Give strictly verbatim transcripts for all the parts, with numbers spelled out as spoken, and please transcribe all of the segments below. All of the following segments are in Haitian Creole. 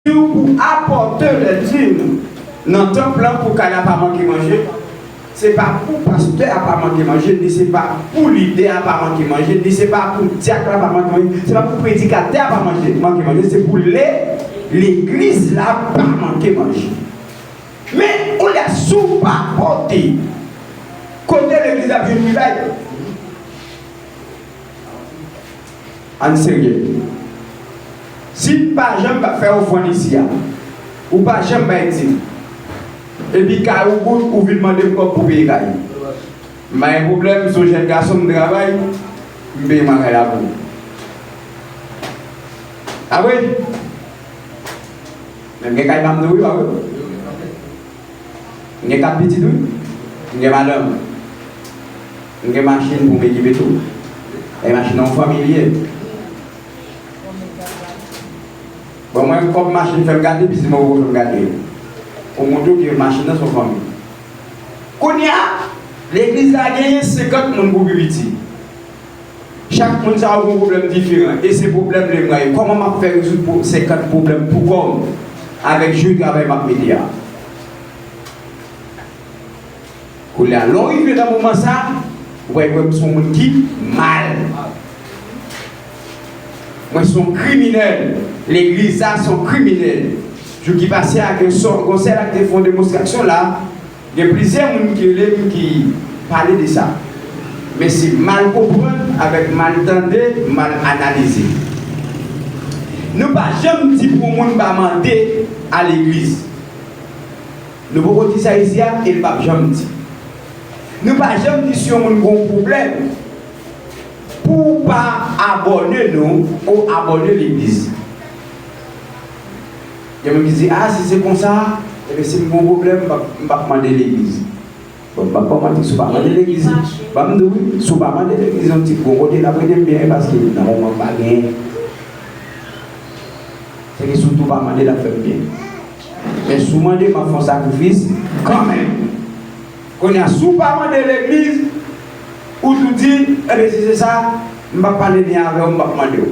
Pou apòte lèdim nan tanp lan pou kay la pa manke manje, se pa pou pastè a pa manke manje, ni se pa pou lidè a pa manke manje, ni se pa pou dyak la pa manke manje, se pa pou predikatè a pa manje, manke manje, se pou le, legliz la pa manke manje. Men, ou lè si w pa pote, kote legliz ap jwenn pi bay? Ann serye. Si n pa janm pa fè ofrann isi a, ou pa janm bay dim, epi kay ou bout, ou vin mande m kòb pou peye kay. M pa gen pwoblèm, m se yon jèn gason, m travay, m peye mwen kay la pou ou. A wi. Men m gen kay pa m tou wi, pa vre? M gen kat pitit wi. M gen madanm. M gen machin pou m ekipe tou. E machin nan yon fanmi li ye. Bon, mwen, kòb machin fè m gate, pitit mwen poko fè m gate. Pou montre w ke machin nan se yon fanmi. Kounye a, legliz la genyen senkant moun pou pi piti. Chak moun sa yo gen yon pwoblèm diferan. E se pwoblèm li mwen ye. Kòman m ap fè rezoud pou senkant pwoblèm pou kò m avèk jou travay m ap mete a? Kounye a, lè w rive nan moman sa, ou pral wè m se yon moun ki mal. Mwen se yon kriminèl. Legliz sa se yon kriminèl. Jou ki pase a, gen sè, gen sè la ki te fè yon demonstrasyon la. Gen plizyè moun ki rele m ki pale de sa. Men se mal konprann avèk mal tande, mal analize. Nou pa janm di pou yon moun pa mande a legliz. Nou poko di sa isi a e n p ap janm di. Nou pa janm di si yon moun gen yon pwoblèm pou w pa abòne nou ou abòne legliz. Gen moun ki di, a, si se konsa, ebyen, si m gen yon pwoblèm, m p ap, m p ap mande legliz. Bon, m p ap kòmante, si w pa mande legliz, ban m di w wi, si w pa mande legliz yon ti bon kote, l ap rete m byen, paske nan moman m pa genyen. Se ke si w tou pa mande, l ap fè m byen. Men si w mande, m ap fè yon sakrifis kanmenm. Kounye a, si w pa mande legliz, ou tou di, ebyen, si se sa, m p ap pale byen avè w, m p ap mande w.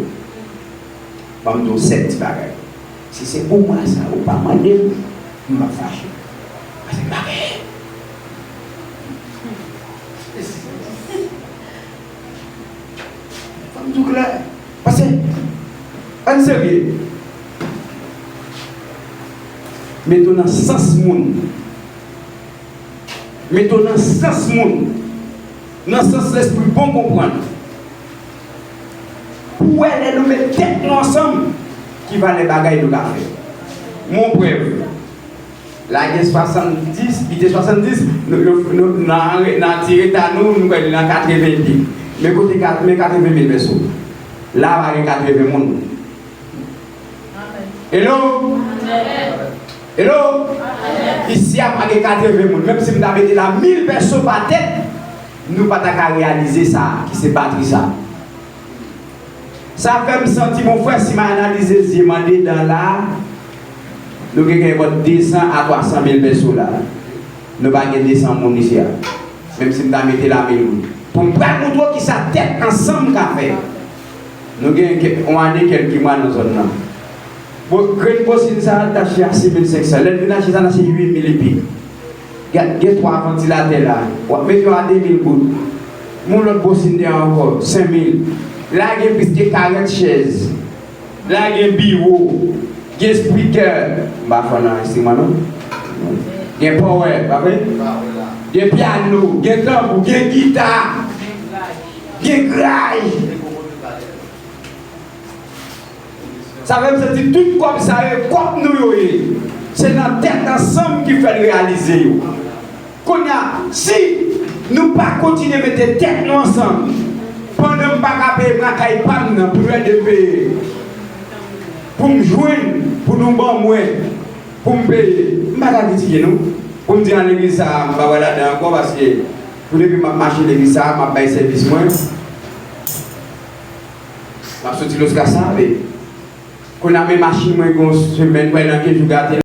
Ban m di w sèt ti bagay. Si se pou mwa sa, ou pa mande m, m p ap fache. Paske m pa genyen. Fò m di w klè. Paske, ann serye. Mete w nan sans moun. Mete w nan sans moun. Nan sans lespri bon konprann. Pou w wè lè nou met tèt nou ansanm, ki valè bagay nou ka fè. Mon prèv. La gen swasanndis, li te swasanndis, nou, nou, nou, nan, nan ti eta nou, nou kwè li nan katreven de. Men kote kat, men katreven mil pèso. La pa gen katreven moun. Hello? Hello? Isi a pa gen katreven moun. Menm si m ta mete la mil pèso pa tèt, nou pa ta ka reyalize sa, ki se batri sa. Sa fè m santi, mon frè, si m analize zye m andedan la, nou gen gen bò de san a twa san mil pèso la. Nou pa gen de san moun isi a. Menm si m ta mete la mil moun. Pou m pral montre w kisa tèt ansanm ka fè. Nou gen kè, yon ane kèlke mwa nan zòn nan. Bon, grenn bosin sa a, l t achte a sis mil senk san. Lè l vin achte sa a, l achte uit mil epi. Gad, gen twa vantilatè la. W ap mete yo a de mil goud. Yon lòt bosin deyò ankò, senk mil. La gen plis ke karant chèz. La gen biwo. Gen speaker. M pa fò nan enstriman non. Gen power, pa vre? Gen pyano, gen tanbou, gen gita. Gen gray. Sa fè m santi tout kòb sa yo, e kòb nou yo ye. Se nan tèt ansanm ki fè n reyalize yo. Kounye a, si nou pa kontinye mete tèt nou ansanm, pandan m pa ka peye mwa kay pa m nan, pou Rèd peye, pou m jwenn, pou nou ban mwen, pou m peye, m pa ka kritike nou. Pou m di nan legliz sa a, m pa pral ladan ankò, paske pou depi m ap mache legliz sa a, m ap bay sèvis mwen. M ap soti Los Casabes. Kounye a, men machin mwen gen yon semèn, mwen nan kenz jou gate.